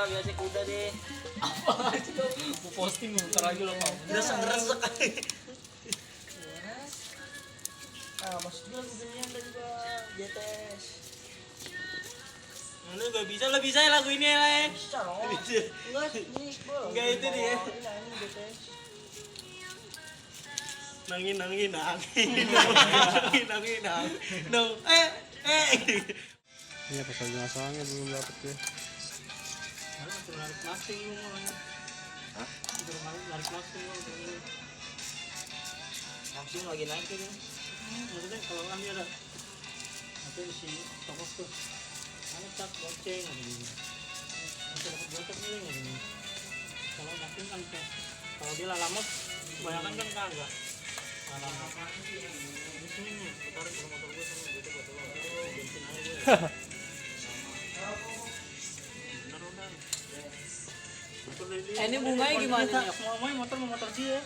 Biasa kuda deh. Apa sih tuh? Mau posting ntar lagi lo mau. Resek-resek. Mas Bil beginian dan juga JTS. Lu gak bisa, lo bisa lagu ini lah. Bisa loh. Bisa. Enggak, ini bol. Enggak itu dia. Ini JTS. Nangin. Dong. Iya pasal masalahnya belum dapet ya. Narik plastik lu mau. Hah? Narik plastik lu. Langsung lagi naik ini. Maksudnya kalau kan dia ada apa si toko tuh. Ada tak goceng ini. Bisa dapat goceng ini. Kalau makin kan kalau dia lalamot kebanyakan kan kagak. Lalamot. Di sini nih, tarik ke motor gue sama gitu buat lo. Bensin aja gue. Ini bunganya gimana nih? Mau motor dia.